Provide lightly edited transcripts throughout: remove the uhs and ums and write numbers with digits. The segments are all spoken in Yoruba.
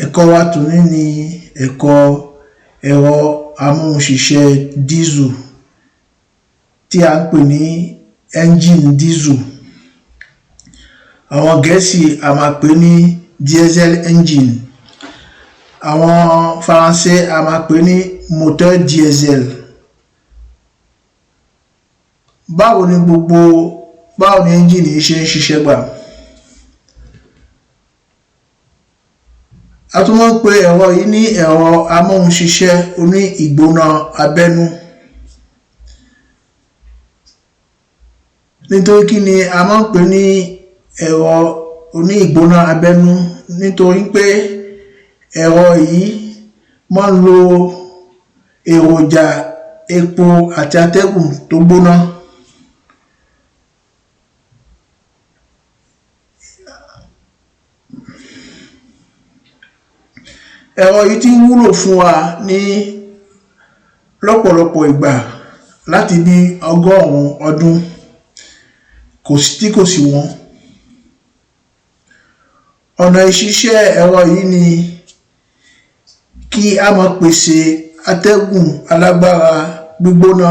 Ẹ̀kọ́ wa tòní ni ẹ̀kọ́ ẹ̀rọ amóhunṣiṣẹ́ dísù tí à ń pè ní ẹ́ńjìnì dísù. Àwọn Gẹ̀ẹ́sì á máa pè é ní diesel engine, àwọn Faransé á máa pè é ní moteur diesel. Báwo ni gbogbo báwo ni ẹ́ńjìnì yìí ṣe ń ṣiṣẹ́ gbà? A tún máa ń pe ẹ̀rọ yìí ní ẹ̀rọ amóhunṣiṣẹ́ oní ìgbóná abẹ́nú. Nítorí kí ni a máa ń pè ní ẹ̀rọ oní ìgbóná abẹ́nú? Nítorí pé ẹ̀rọ yìí máa ń lo èròjà epo àti atẹ́gùn tó gbóná. Ẹ̀rọ yìí ti ń wúlò fún wa ní lọ́pọ̀lọpọ̀ ìgbà láti bí ọgọ́rùn-ún ọdún tí kò sì wọ́n. Ọ̀nà ìṣiṣẹ́ ẹ̀rọ yìí ni kí á máa pèsè atẹ́gùn alágbára gbígbóná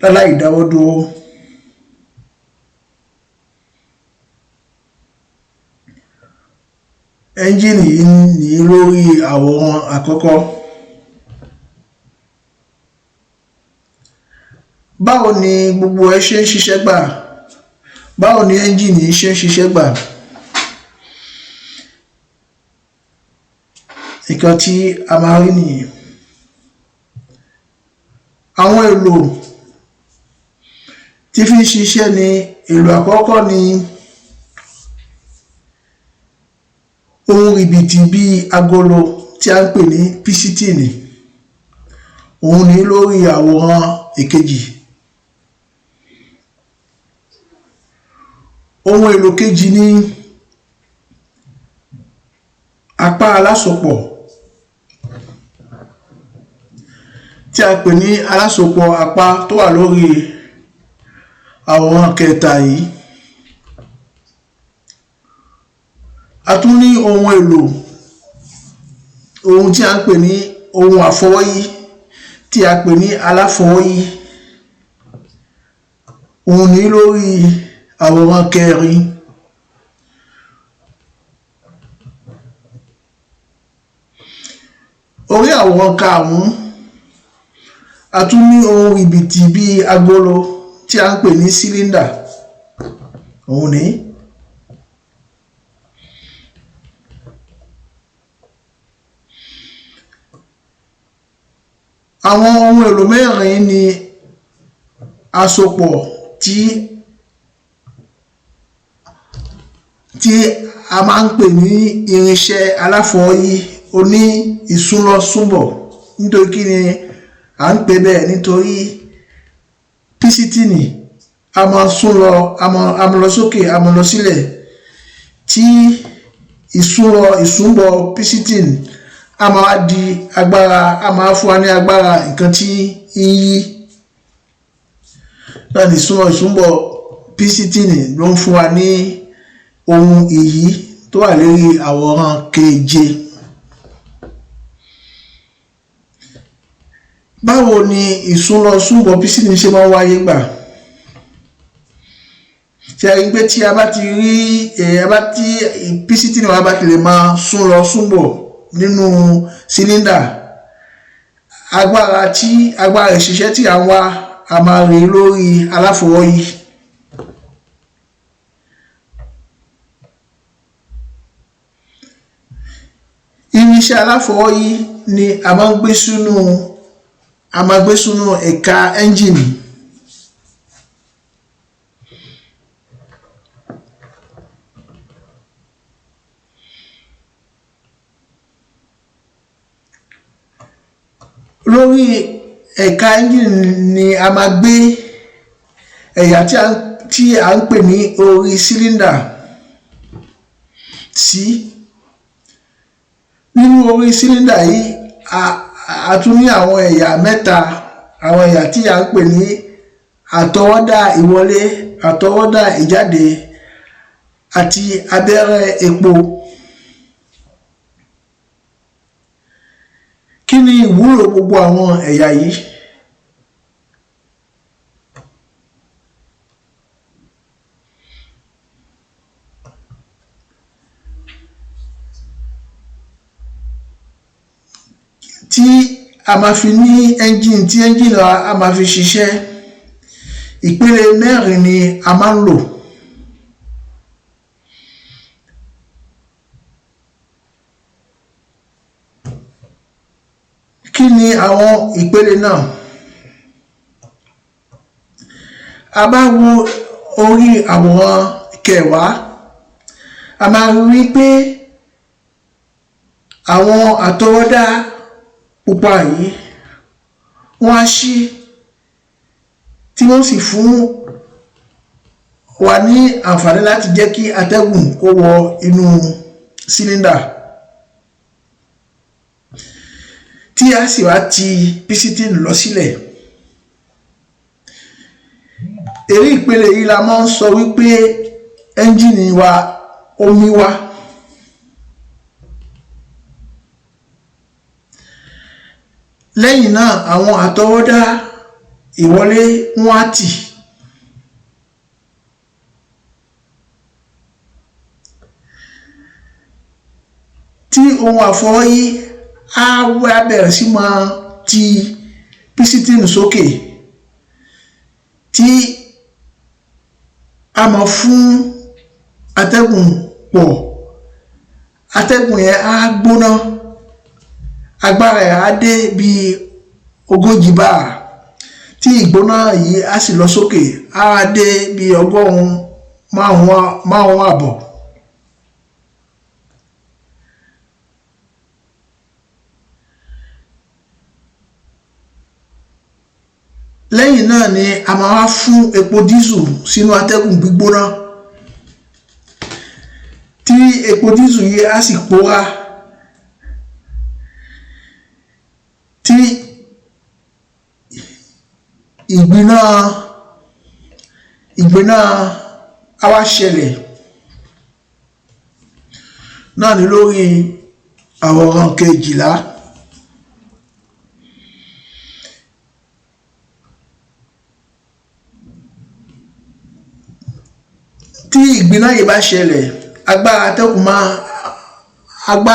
láláì dáwọ́ dúró. Ẹ́ńjìnì yìí nìyí lórí àwòrán àkọ́kọ́. Báwo ni gbogbo ẹ̀ ṣe ń ṣiṣẹ́ gbà? Báwo ni ẹ́ńjìnì yìí ṣe ń ṣiṣẹ́ gbà? Nǹkan tí a máa rí nìyí. Àwọn èlò tí fi ń ṣiṣẹ́ ni èlò àkọ́kọ́ ni ohun rìbìtì bíi agolo tí à ń pè ní písítìnì, òun nìyí lórí àwòrán ìkejì. Ohun èlò kejì ni apá alásopọ̀ tí a pè ní alásopọ̀ apá tó wà lórí àwòrán kẹta yìí. A tún ní ohun èlò ohun tí à ń pè ní ohun àfọwọ́yí tí a pè ní aláfọwọ́yí, òun nìyí lórí àwòrán kẹrin. Orí àwòrán karùn-ún, a tún ní ohun rìbìtì bíi agolo tí à ń pè ní cylinder, òun nìyí. Àwọn ohun èlò mẹ́rin ni àsopọ̀ tí a máa ń pè ní irinṣẹ́ aláfọwọ́yí oní ìsúnlọsúnbọ̀. Nítorí kí ni à ń pè bẹ́ẹ̀? Nítorí písítìnì a máa sún lọ, a máa lọ sókè, a máa lọ sílẹ̀, tí ìsúnlọ ìsúnbọ̀ písítìnì a máa di agbára, a máa fún wa ní agbára nǹkan tí ń yí. Náà ní ìsúnlọ ìsúnbọ̀ písítìnì ló ń fún wa ní ohun ìyí tó wà lórí àwòrán keje. Báwo ni ìsúnlọsúnbọ̀ písítìnì ṣe máa ń wáyé gbà? Ṣé ẹ rí pé tí a bá ti rí a bá tí písítìnì wa bá ti lè máa sún lọ súnbọ̀ nínú sílíndà, agbára tí agbára ìṣiṣẹ́ tí à ń wá a máa rí lórí aláfọwọ́yí. Irinṣẹ́ aláfọwọ́yí ni a máa ń gbé sínú ẹ̀ka ẹ́ńjìnì. Lórí ẹ̀ka ẹ́ńjìnì ni a máa gbé ẹ̀yà tí à ń pè ní orí sílíndà sí. Nínú orí sílíndà yìí a tún ní àwọn ẹ̀yà mẹ́ta, àwọn ẹ̀yà tí à ń pè ní àtọwọ́dá ìwọlé, àtọwọ́dá ìjáde àti abẹ́rẹ́ epo. Kí ni ìwúlò gbogbo àwọn ẹ̀yà yìí? Tí a máa fi ní ẹ́ńjìn, tí ẹ́ńjìn wa a máa fi ṣiṣẹ́, ìpele mẹ́rin ni a máa ń lò. Kí ni àwọn ìpele náà? A bá wo orí àwòrán kẹwàá, a máa rí pé àwọn àtọwọ́dá pupa yìí wọ́n á ṣí, tí wọ́n sì fún wa ní àǹfààní láti jẹ́ kí atẹ́gùn kó wọ inú sílíndà, tí a sì wá ti písítìnì lọ sílẹ̀. Eré ìpele yìí la máa ń sọ wípé ẹ́ńjìnì wa omi wá. Lẹ́yìn náà, àwọn àtọwọ́dá ìwọlé wọ́n á tì. Tí ohun àfọwọ́yí á wá bẹ̀rẹ̀ sí máa ti písítìnì sókè, tí a máa fún atẹ́gùn pọ̀. Atẹ́gùn yẹn á gbóná, agbára ẹ̀ á dé bí 40 báà, tí ìgbóná yìí á sì lọ sókè, á dé bí 95.5. Lẹ́yìn náà ni a máa wá fún epo dísù sínú atẹ́gùn gbígbóná, tí epo dísù yìí á sì pòórá, tí ìgbiná á wá ṣẹlẹ̀ náà ní lórí àwòrán kejìlá. Tí ìgbiná yìí bá ṣẹlẹ̀, agbára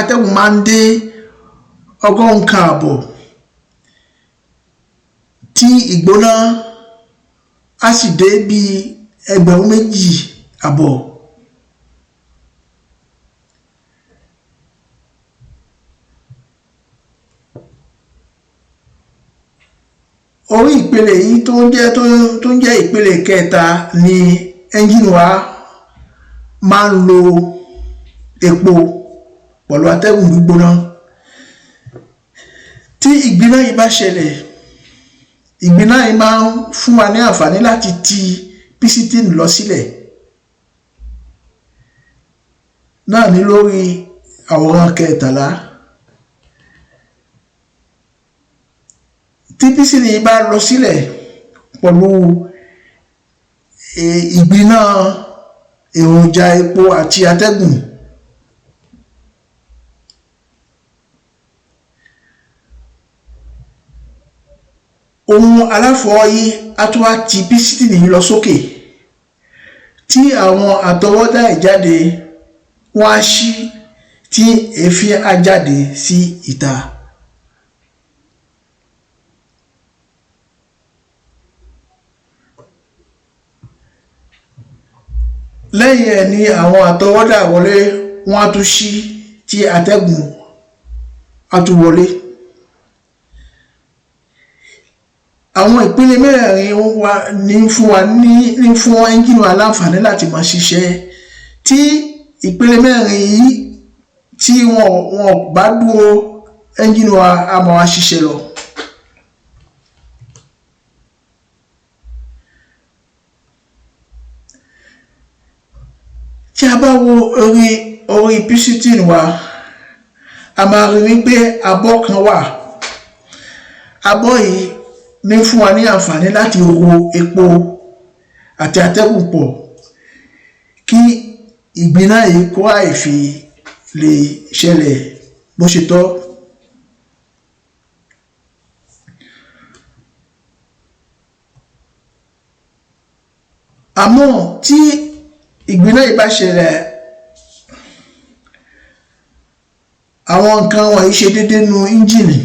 atẹ́gùn máa ń dé 101.5, tí ìgbóná á sì dé bí 2,500. Orí ìpele yìí tó ń jẹ́ ìpele kẹta ni ẹ́ńjìnì wa máa ń lo epo pẹ̀lú atẹ́gùn gbígbóná. Tí ìgbiná yìí bá ṣẹlẹ̀, ìgbiná yìí máa ń fún wa ní àǹfààní láti ti písítìnì lọ sílẹ̀ náà ní lórí àwòrán kẹtàlá. Tí písítìnì yìí bá lọ sílẹ̀ pẹ̀lú ìgbiná èròjà epo àti atẹ́gùn, ohun aláfọwọ́yí á tún wá ti písítìnì yìí lọ sókè, tí àwọn àtọwọ́dá ìjáde wọ́n á ṣí, tí èéfín á jáde sí ìta. Lẹ́yìn ẹ̀ ni àwọn àtọwọ́dá wọlé wọ́n á tún ṣí, tí atẹ́gùn á tún wọlé. Àwọn ìpele mẹ́rẹ̀ẹ̀rin wa ní fún wa ní fún ẹ́ńjìnì wa láǹfààní láti máa ṣiṣẹ́. Tí ìpele mẹ́rin yìí tí wọn bá dúró, ẹ́ńjìnì wa á máa wá ṣiṣẹ́ lọ. Tí a bá wo orí písítìnì wa, a máa rí wípé abọ́ kan wà. Abọ́ yìí ní fún wa ní àǹfààní láti ro epo àti atẹ́gùn pọ̀ kí ìgbiná yìí kó àìfi lè ṣẹlẹ̀ bó ṣe tọ́. Àmọ́ tí ìgbiná yìí bá ṣẹlẹ̀, àwọn nǹkan wọ̀nyí ṣe déédéé nu ẹ́ńjìnì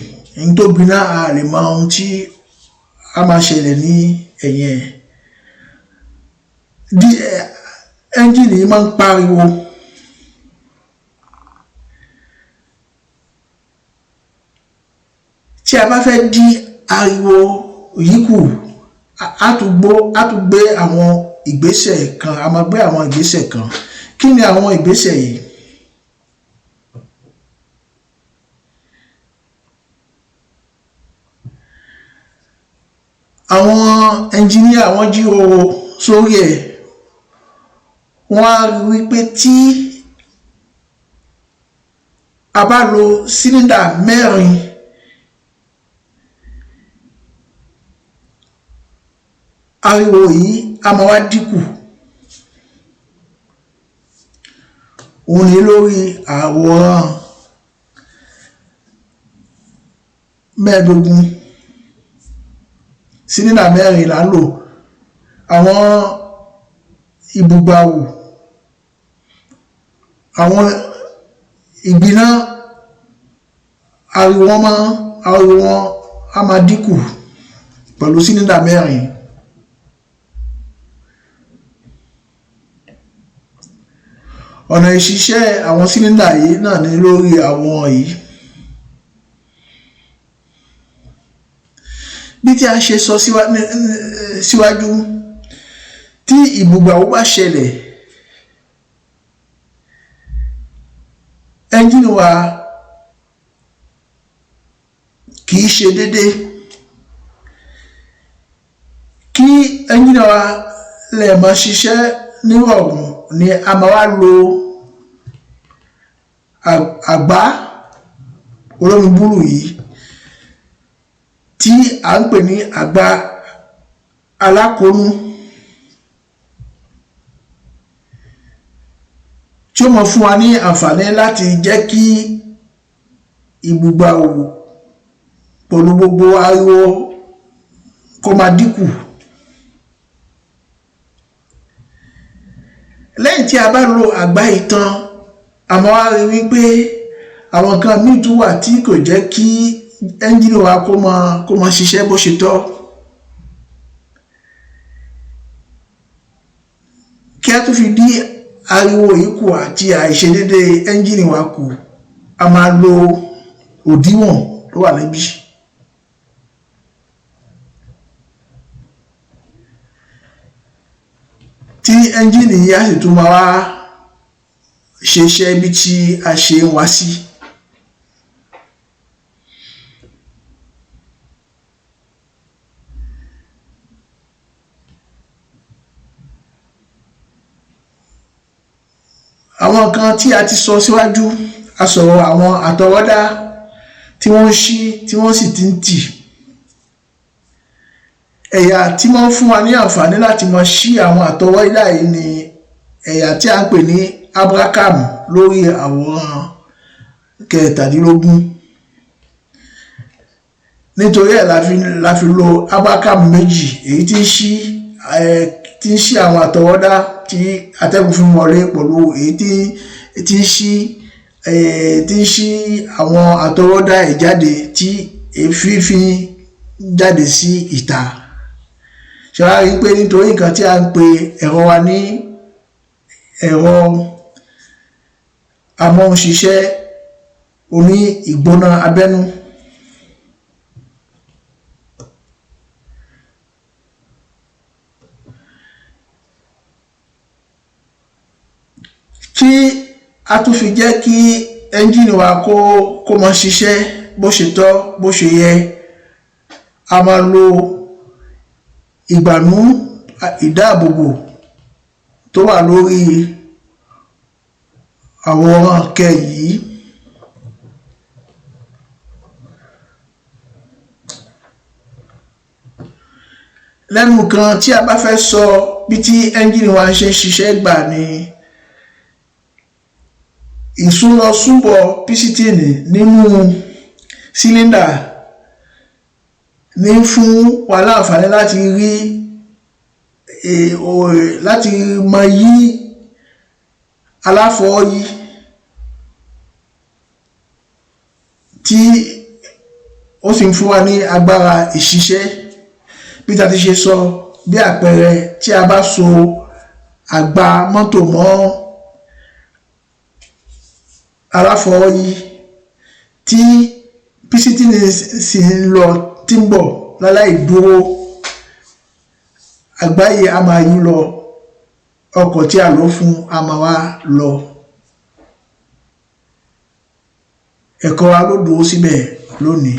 ní tó gbiná, a lè mọ ohun tí a máa ṣẹlẹ̀ ní ẹ̀yìn ẹ̀. Ẹ́ńjìnì yìí máa ń pariwo. Tí a bá fẹ́ dí ariwo yìí kù, á tún gbé àwọn ìgbésẹ̀ kan, a máa gbé àwọn ìgbésẹ̀ kan. Kí ni àwọn ìgbésẹ̀ yìí? Àwọn ẹnjiníà wọ́n jíròrò sórí ẹ̀, wọ́n á rí wípé tí a bá lo sílíndà 4 ariwo yìí á máa wá dínkù. Òun ni lórí àwòrán 15, sílíndà 4 là ń lò. Àwọn ìbùgbàwò, àwọn ìgbiná, ariwo wọn á máa dínkù pẹ̀lú sílíndà 4. Ọ̀nà ìṣiṣẹ́ àwọn sílíndà yìí náà ni lórí àwòrán yìí. Bí tí a ṣe sọ síwájú, tí ìbùgbàwò bá ṣẹlẹ̀, ẹ́ńjìnì wa kìí ṣe déédéé. Kí ẹ́ńjìnì wa lè máa ṣiṣẹ́ nírọ̀rùn ni a máa wá lo àgbá olómi búlù yìí tí à ń pè ní àgbá alákòónú, tí ó máa fún wa ní àǹfààní láti jẹ́ kí ìbùgbàwò pẹ̀lú gbogbo ariwo kó máa dínkù. Lẹ́yìn tí a bá lo àgbá yìí tán, a máa wá rí wípé àwọn nǹkan míì tún wà tí kò jẹ́ kí ẹ́ńjìnì wa kó máa ṣiṣẹ́ bó ṣe tọ́. Kí a tó fi dí ariwo yìí kù àti àìṣedéédé ẹ́ńjìnì wa kù, a máa lo òdiwọ̀n tó wà níbí. Tí ẹ́ńjìnì yìí á sì tún máa wá ṣe iṣẹ́ bí tí a ṣe ń wá sí. Àwọn nǹkan tí a ti sọ síwájú, a sọ̀rọ̀ àwọn àtọwọ́dá tí wọ́n ń ṣí tí wọ́n sì ti ń tì. Ẹ̀yà tí wọ́n fún wa ní àǹfààní láti máa ṣí àwọn àtọwọ́dá yìí ni ẹ̀yà tí a ń pè ní Abracam lórí àwòrán 17. Nítorí ẹ̀ la fi lo Abracam 2, èyí tí ń ṣí àwọn àtọwọ́dá tí atẹ́gùn fi wọlé pẹ̀lú èyí tí ń ṣí àwọn àtọwọ́dá ẹ̀ jáde tí èéfín fi jáde sí ìta. Ṣé wàá rí i pé nítorí nǹkan tí a ń pe ẹ̀rọ wa ní ẹ̀rọ amóhunṣiṣẹ́ oní ìgbóná abẹ́nú. Kí a tún fi jẹ́ kí ẹ́ńjìnì wa kó máa ṣiṣẹ́ bó ṣe tọ́ bó ṣe yẹ, a máa lo ìgbànú ìdáàbòbò tó wà lórí àwòrán yìí. Lẹ́nu kan tí a bá fẹ́ sọ bí tí ẹ́ńjìnì wa ṣe ń ṣiṣẹ́ gbà ni ìsúnlọsúnbọ̀ písítìnì nínú sílíndà ní fún wa láǹfààní láti rí láti máa yí aláfọwọ́yí tí ó sì ń fún wa ní agbára ìṣiṣẹ́. Bí ta ti ṣe sọ, bí àpẹẹrẹ, tí a bá so àgbá mọ́tò mọ́ aláfọwọ́yí tí písítìnì sì ń lọ tí ń bọ̀ láláì dúró, àgbá yìí á máa yí lọ, ọkọ̀ tí a lò fún á máa wá lọ. Ẹ̀kọ́ wa ló dúró síbẹ̀ lónìí.